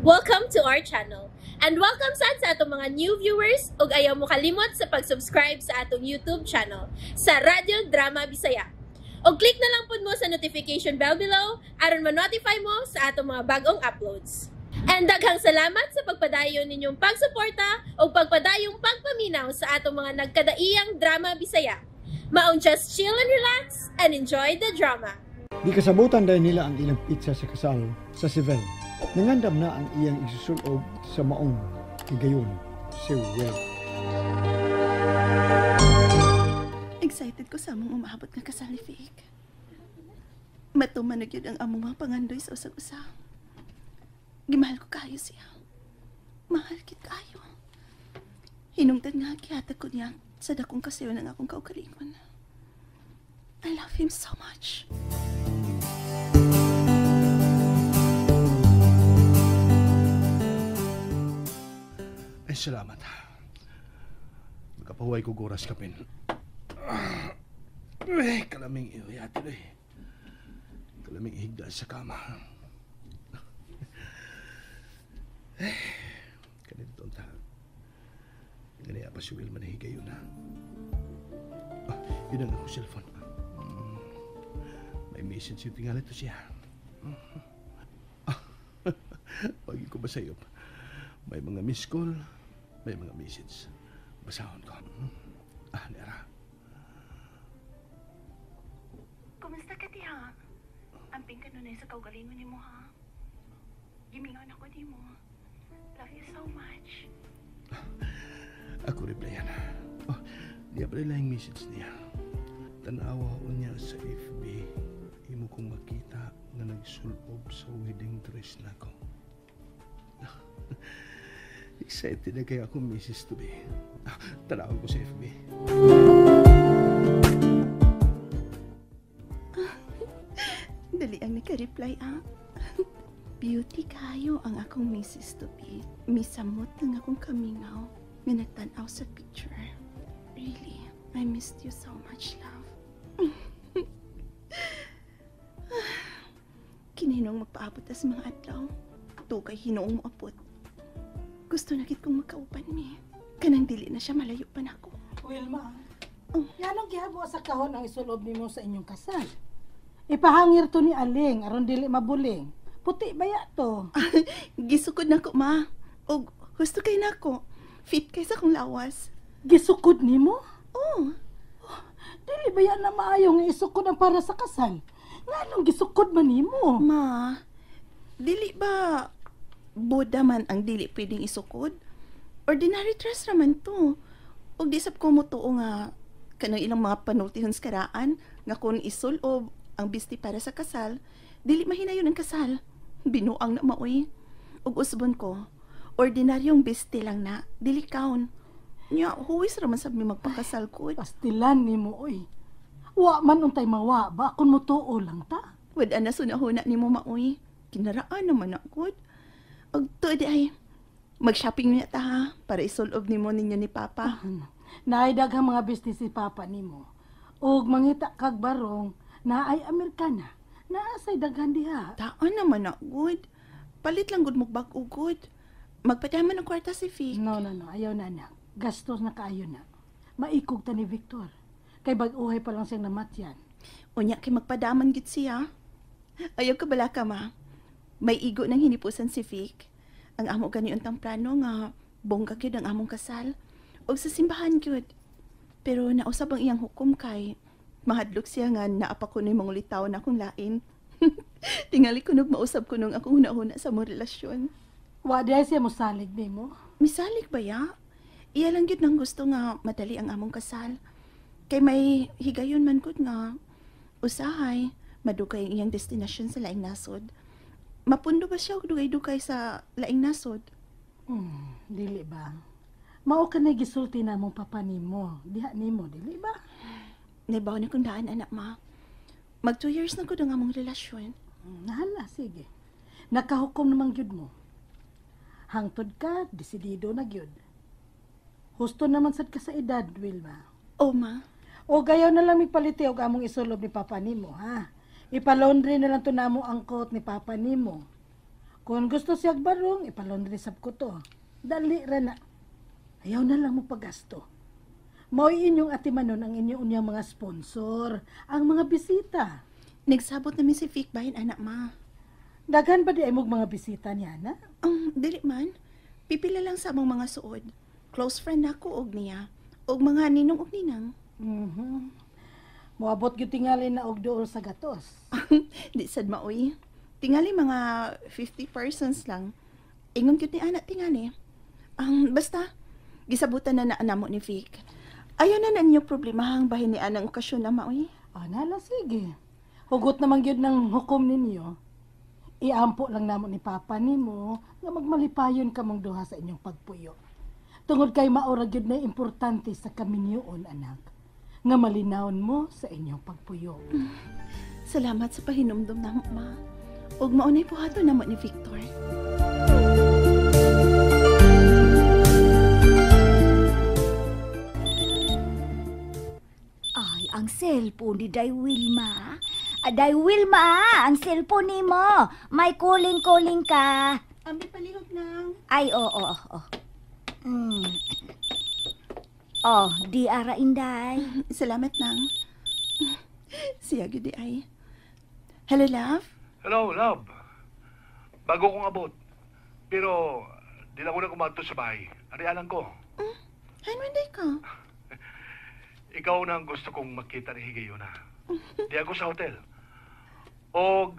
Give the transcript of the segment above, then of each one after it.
Welcome to our channel. And welcome sad sa atong mga new viewers ug ayaw mo kalimot sa pag-subscribe sa atong YouTube channel sa Radyo Drama Bisaya. Og click na lang pud mo sa notification bell below aron ma-notify mo sa atong mga bagong uploads. And daghang salamat sa pagpadayon ninyong pagsuporta ug pagpadayong pagpaminaw sa atong mga nagkadaiyang drama Bisaya. Maong just chill and relax and enjoy the drama. Gikasabutan dahil nila ang ilang pizza sa kasal sa Seville. Nangandam na ang iyang isusulob sa maong higayon si Will. Excited ko sa among umaabot nga kasal ni Fake. Matuman na gyud ang among mga pangandoy sa usag-usa. Gimahal ko kayo siya. Mahal kit kayo. Hinungdan nga gihatag ko niya sa dakong kasayo ng akong kaugalingon. I love him so much. Ay, salamat. Magkapahuway ko oras kapin. Ay, kalaming iyo, eh. Kalaming higda sa kama. Ay, kanito ta. Ganaya pa si Wilma na higayon na. Ah, yun ang akong cellphone. May message yung tingali to siya. Pagi ko ba sa'yo? May mga miss call, may mga message. Basahon ko. Ah, Nera. Kumusta ka, tiha? Amping ka nun sa kaugalingon ni mo, ha? Gimingon ako ni mo. Love you so much. Ako replyan. Oh, di ba lang message niya? Tanawa ko niya sa FB. Imo kong makita nga nagsulob sa wedding dress na ko. Excited na kaya akong message to be. Tanawa ko sa FB. Dali ang naka-reply, ah. Beauty kayo ang akong Mrs. to be. Misamot ng akong kamingaw nga nagtan-aw sa picture. Really, I missed you so much, love. Kininong magpaabot sa mga adlaw. Tugay hinuong moabot. Gusto na kit kong magkaupan mi. Kanang dili na siya malayo pa nako. Wilma, Oh. yanong gihabo sa kahon ang isulob nimo sa inyong kasal? Ipahangir to ni Aling aron dili mabuling. Puti baya to? Gisukod na ko, ma. Og husto kay nako. Fit kay sa akong lawas. Gisukod nimo? Oh. Dili baya na maayo nga isukod ang para sa kasal? Nganong gisukod man nimo? Ma, dili ba boda man ang dili pwedeng isukod? Ordinary dress raman to. Og di sab ko motuo nga kanang ilang mga panultihon sa karaan nga kung isulob ang bisti para sa kasal, dili mahinayon ang kasal. Binuang na maoy. Og usbon ko, ordinaryong bisti lang na, dili kaon. Nya, huwis raman sab mi magpakasal ko. Pastilan nimo oy. Wa man untay mawa ba kun motuo lang ta? Wad ana sunahuna nimo maoy. Kinaraan naman ako. Og tuod ay mag-shopping niya ta ha para isulob nimo ninyo ni Papa. Naay daghang mga business si Papa nimo. Og mangita kag barong naay Amerikana. Naasay daghan diha. Taan naman na good. Palit lang gud mo bag-o gud. Magpadaman ang kwarta si Vic. No, no, no. Ayaw na, anak. Gastos na kaayo na. Maikog ta ni Victor. Kay bag-uhay pa lang siyang namatyan. Unya kay magpadaman gid siya. Ayaw ka bala ka, ma. May igo ng hinipusan si Vic. Ang amo gani untang plano nga bongga gyud ang among kasal. Og sa simbahan gyud. Pero nausab ang iyang hukom kay mahadlok siya nga naapa ko ni mangulitaw na akong lain. Tingali ko nog mausab ko nung akong hunahuna sa mong relasyon. Wa diay siya mosalig nimo. Misalig ba ya? Iya lang gyud nang gusto nga madali ang among kasal. Kay may higayon man gud nga usahay madugay ang iyang destinasyon sa laing nasod. Mapundo ba siya og dugay-dugay sa laing nasod? Dili ba? Mao ka na gisulti na mong papa nimo. Diha nimo, dili ba? Naibaw na kong daan, anak ma. Mag 2 years na gud ang among relasyon. Nahala, sige. Nakahukom namang gyud mo. Hangtod ka, desidido na gyud. Husto naman sad ka sa edad, Wilma. O, ma. O gayaw na lang migpaliti og among isulob ni papa nimo, ha? Ipa-laundry na lang to namo ang coat ni papa nimo. Kung gusto siyag barong, ipalondri sab ko to. Dali ra na. Ayaw na lang mo paggasto. Mao'y inyong atimanon ang inyong unyang mga sponsor, ang mga bisita. Nagsabot namin si Vic bahin anak ma. Daghan ba di ay mog mga bisita niya na? Dili man. Pipila lang sa among mga suod. Close friend nako og niya. Og mga ninong og ninang. Mhm. Moabot gyud tingali na og duol sa gatos. Di sad maoy. Tingali mga 50 persons lang. Ingon gyud ni anak tingali. Basta gisabutan na na namo ni Vic. Ayaw na ninyo problemahang bahin ni anang okasyon na maoy. Ah, nala, sige. Hugot naman gyud ng hukom ninyo. Iampo lang namo ni Papa nimo nga magmalipayon ka mong duha sa inyong pagpuyo. Tungod kay maura gyud na importante sa kaminyoon, anak, nga malinawon mo sa inyong pagpuyo. Salamat sa pahinumdum namo, ma. Ug maunay buhaton namo ni Victor. Ay, ang cellphone ni Day Wilma. Day Wilma, ang cellphone ni mo. May calling-calling ka. Ambi palihog nang. Ay, oo, oo, oo. Oh, di ara inday. Salamat nang. Siya gyud di ay. Hello, love. Hello, love. Bago kong abot. Pero, di lang ko na kumadto sa bahay. Arialan ko. Hain man day ka. Ikaw na ang gusto kong makita ni Higayuna. Di ako sa hotel. Og,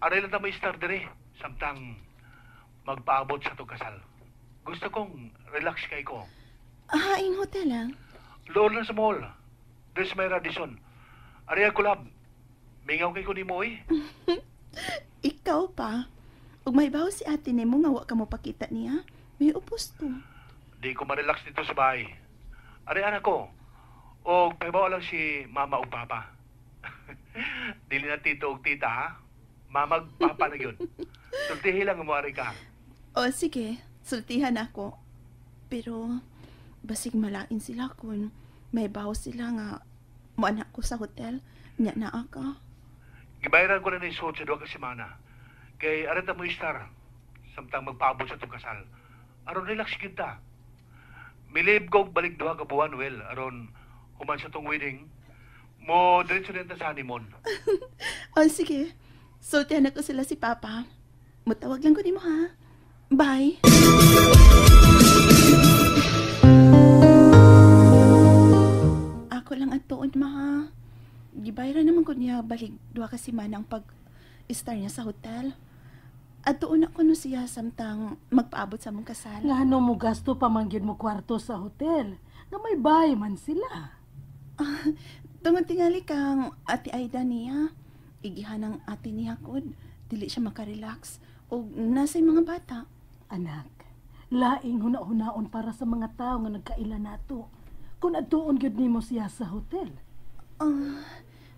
aray lang na may star diri. Samtang magpaabot sa itong kasal. Gusto kong relax kay ko. Aing hotel ah. Doon lang sa mall. Doon sa may Radisson. Aray ako, love. Mingaw kay ko ni mo eh. Ikaw pa. Ug may bawo si ate nimo nga wa ka mo pakita niya. May upos to. Di ko ma-relax dito sa bahay. Aray anak ko. O pahibaw lang si mama o papa. Dili na tito o tita ha. Mamag papa na yun. Sultihi lang umuari ka. O sige, sultihan ako. Pero basig malain sila kun may bawo sila nga moanak ko sa hotel. Nya naa ka. Gibayaran ko na ni suot sa 2 ka semana. Kay aray ta mo istar. Samtang magpaabot sa itong kasal. Aron relax kita. Milib ko balik 2 ka buwan, well, aron human sa tong wedding, mo diretso na sa honeymoon. O sige, sultihan ako sila si Papa. Mutawag lang ko nimo ha. Bye. Ako lang at tuon, ma ha. Gibayran naman ko niya balik 2 ka semana ang pag-star niya sa hotel. At tuon ako no siya samtang magpaabot sa mong kasal. Nga ano mo gasto pa man gyud mo kwarto sa hotel. Nga may bahay man sila. Tungod tingali kang Ate Aida niya. Igihan ang ate niya kod. Dili siya makarelax. O nasa mga bata. Anak, laing huna-hunaon para sa mga tao nga nagkaila nato. Kung adtuon gyud nimo siya sa hotel.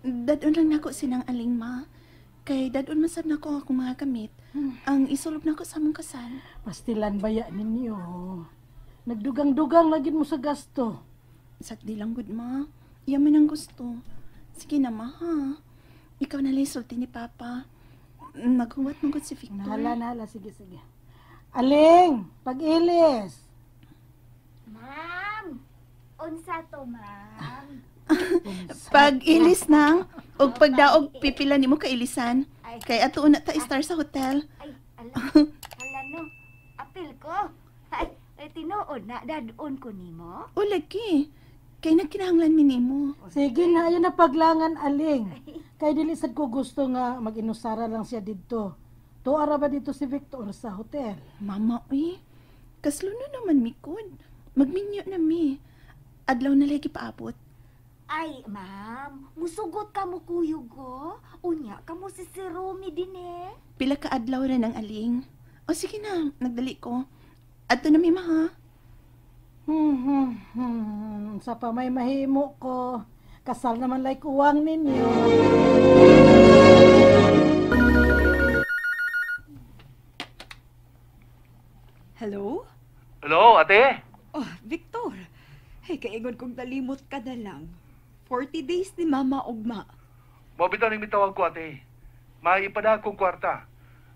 Dadon lang nako sinang aling ma. Kay dadon man sab nako akong mga gamit. Ang isulob nako sa among kasal. Pastilan baya ninyo. Nagdugang-dugang lagi mo sa gasto. Sakdi lang gud ma. Iya man ang gusto. Sige na ma ha. Ikaw na lang sulti ni Papa. Naghuwat man gud si Victor. Nahala, nahala. Sige, sige. Aling, pag-ilis. Ma'am, unsa to, ma'am? Pag-ilis nang, og pagdaog pipila nimo kailisan. Ay. Kay atuon na ta star sa hotel. Ay, ala, ala no. Apil ko. Ay, ay tinuod na dadon ko nimo. O lagi. Kay nagkinahanglan mi nimo. Sige na, ayo na paglangan aling. Kay dili sad ko gusto nga mag-inusara lang siya didto. Tuara ba dito si Victor sa hotel? Mama, uy. Kasluno naman mi kod. Magminyo na mi. Adlaw na lagi paabot. Ay, ma'am, musugot ka mo kuyog ko. Unya ka mo si si Romy din eh. Pila ka adlaw rin ang aling. O sige na, nagdali ko. Adto na mi ma ha. Sa pa may mahimo ko. Kasal naman like uwang ninyo. Hello? Hello, ate? Oh, Victor. Hey, kaingon kong nalimot ka na lang. 40 days ni Mama Ugma. Mabitaw ning mitawag ko, ate. Maipada akong kwarta.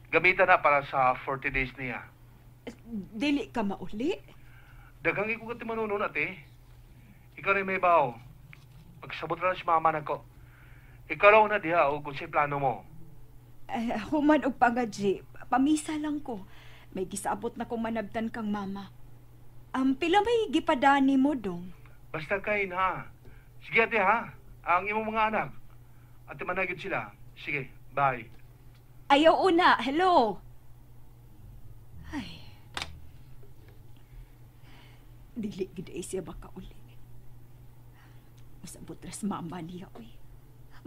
Gamitan na para sa 40 days niya. Dili ka mauli. Daghang iko kati manunon, ate. Ikaw rin may baw. Pagsabot na si mama nako. Ikaw raw na diha o kung sa'y plano mo. Eh, human og pangadji, pamisa lang ko. May gisabot na kong manabtan kang mama. Pila may gipadani mo dong? Basta kay na. Sige ate ha, ang imong mga anak. Ate managid sila. Sige, bye. Ayaw una, hello. Ay. Dili gid ay siya baka uli. Masabot ras mama niya, uy.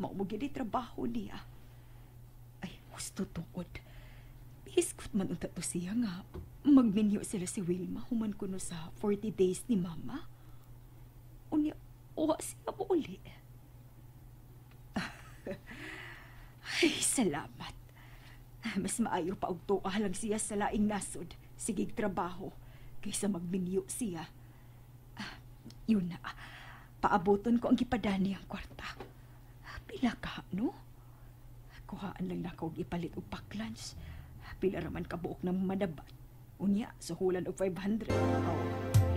Mao mo gid trabaho niya. Ay, gusto tuod. Biskot man unta to siya nga magminyo sila si Wilma human kuno sa 40 days ni mama. Unya, uwa siya mo uli. Ay, salamat. Mas maayo pa og tuwa lang siya sa laing nasod. Sigig trabaho kaysa magminyo siya. Yun na. Paaboton ko ang gipadani ang kwarta. Pila ka, no? Kuhaan lang na ko og ipalit og pack lunch. Pila raman kabuok ng manabat. Unya, suhulan og 500. Oh,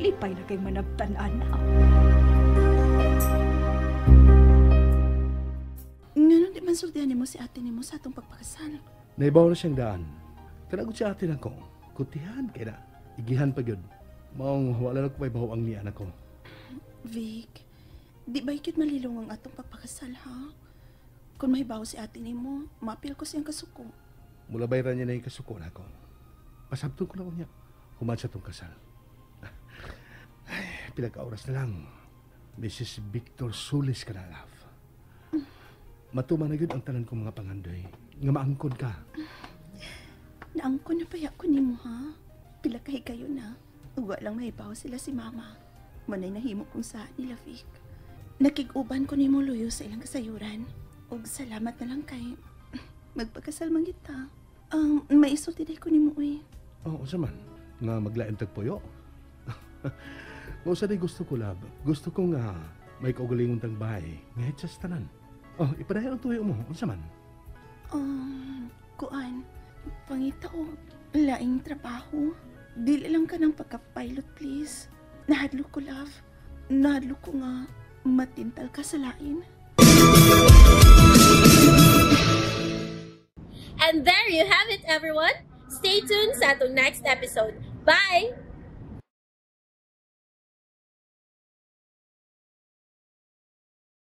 lipay na kay manabtan, ana. Nganon di man sultihan nimo si ate nimo sa atong pagpakasal. Naibaw na siyang daan. Kanagod si ate nako. Kutihan kay na. Igihan pa gyud. Maong wala na ko may baho ang niya nako. Vic, di ba ikit malilong ang atong pagpakasal, ha? Kung mahibaw si ate nimo, mapil ko siyang kasuko. Mula bayran niya na yung kasuko nako. Pasabtong ko na niya. Human sa tong kasal. Ay, pila ka oras na lang. Mrs. Victor Sulis ka na, love. Matuman na gyud ang tanan kong mga pangandoy. Nga maangkon ka. Naangkon na paya ko nimo, ha? Pila ka higayon na. Uwa lang mahibaw sila si mama. Manay nahimo kong sa nila, Vic. Nakig-uban ko nimo luyo sa ilang kasayuran. Og salamat na lang kay magpakasal man kita. May isulti day ko nimo, uy. Oh, unsa man? Nga maglain tag puyo. Mao sa day gusto ko, love. Gusto ko nga may kaugalingon tang bahay. Nga hitsas tanan. Oh, ipadayon ang tuyo mo. Unsa man? Kuan, pangita og laing trabaho. Dili lang ka ng pagka-pilot, please. Nahadlok ko, love. Nahadlok ko nga matintal ka sa lain. And there you have it, everyone. Stay tuned sa atong next episode. Bye!